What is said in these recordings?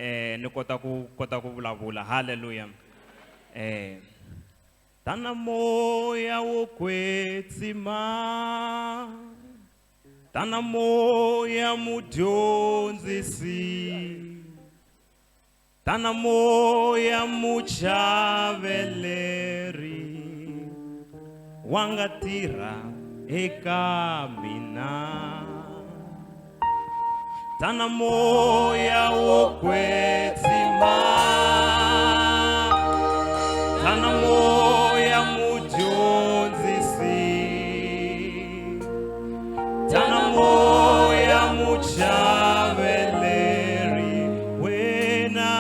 Ni kota ku kota ku vulavula. Haleluya. Tana moya wo kwetsima, tana moya mudyondzisi, tana moya muchaveleri, wa nga tirha eka mina. Tana moya wo kwetsima, tana moya mudyondzisi, tana moya muchaveleri, wena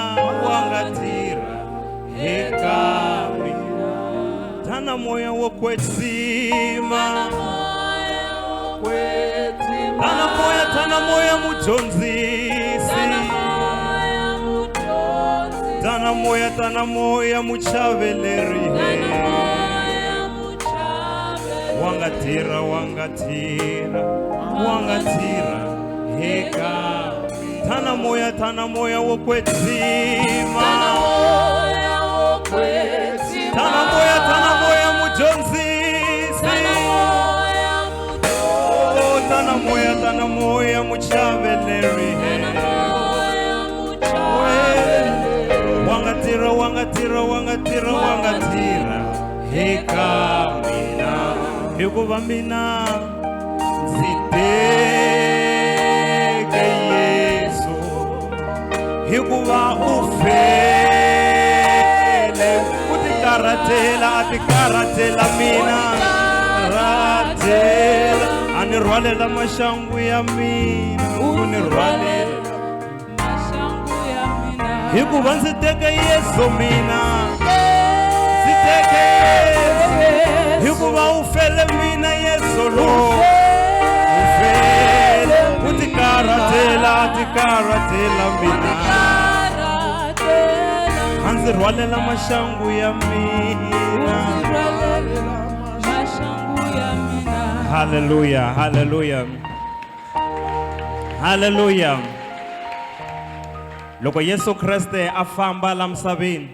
wa nga tirha eka mina. Tana moya wo kwetsima, tana moya, tana moya mudyondzisi, tana moya, tana moya muchaveleri, wa nga tirha, wa nga tirha, wa nga tirha eka. Tana moya, tana moya wo kwetsima, tana moya, tana moya mudyondzisi, oh, tana moya, tana moya muchaveleri, wa nga tirha, wa nga tirha, wa nga tirha, wa nga tirha eka mina, hikuva mina ndzi teke Yesu, hikuva u fele ku tikarhatela, a tikarhatela mina, ratela a ni rhwalela maxangu ya mina, u ni rhwalela. Hikuva ndzi teke Yesu mina, ndzi teke Yesu, hikuva u fele mina. Yesu lo u fele ku tikarhatela, tikarhatela mina, a ndzi rhwalela maxangu ya mina. Haleluya, haleluya, haleluya. Loko Yesu Kreste a famba la misaveni